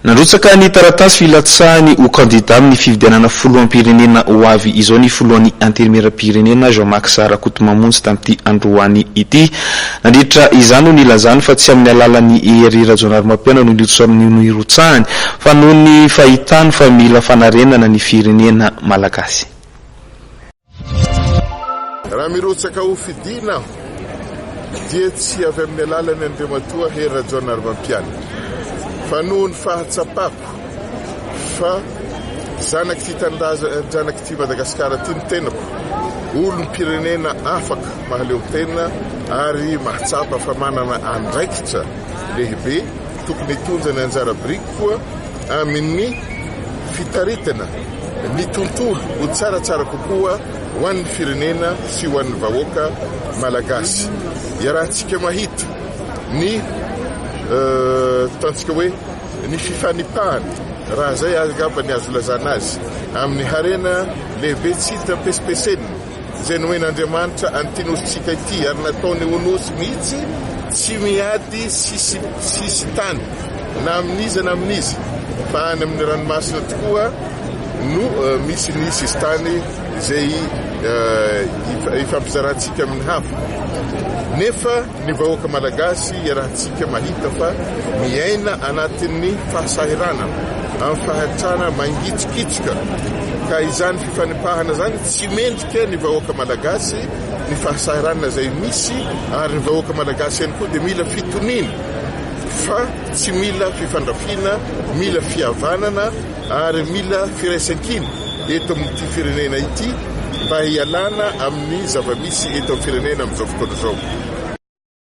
Nandrotsaka ny taratasy filatsahany ho kandida amin'ny fifidianana filoham-pirenena ho avy izao ny filohan'ny Antenimierampirenena Jean Max Rakotomamonjy tamin'ity androany ity. Nandritra izany no nilazany fa tsy amin'ny alalan'i Hery Rajaonarimampianina no nirotsahany fa noho ny fahitany fa mila fanarenana ny firenena malagasy. Raha mirotsaka ho fidiana aho dia tsy avy amin'ny alalan'i Andriamatoa Hery Rajaonarimampianina fa noho ny fahatsapako fa zanak'ity tanindrazana, zanak'ity Madagasikara ity ny tenako, olom-pirenena afaka mahaleo tena ary mahatsapa fa manana andraikitra lehibe tokony hitondra ny anjara biriky koa amin'ny fitaritana ny tontolo ho tsaratsara kokoa ho an'ny firenena sy ho an'ny vahoaka malagasy. Iarahantsika mahita ny ataontsika hoe ny fifanipahana, raha izay angamba ny azo ilazana azy, amin'ny harena lehibe tsy hita pesipesenina izay nomen'Andriamanitra an'ity nosintsika ity ary nataony ho nosy mihitsy tsy miady sisintany na amin'iza na amin'iza fa any amin'ny ranomasina tokoa no misy ny sisintany izay ifampizarantsika amin'ny hafa nefa ny vahoaka malagasy iarahantsika mahita fa miaina anatin'ny fahasahiranana amin'ny fahantrana mangitsokitsoka ka izany fifanipahana izany tsy mendrika ny vahoaka malagasy ny fahasahiranana izay misy ary ny vahoaka malagasy ihany koa dia mila fitoniana fa tsy mila fifandrafiana, mila fihavanana ary mila firaisankina eto amin'ity firenena ity mba hialana amin'ny zava-misy eto amin'ny firenena amin'izao fotoana izao.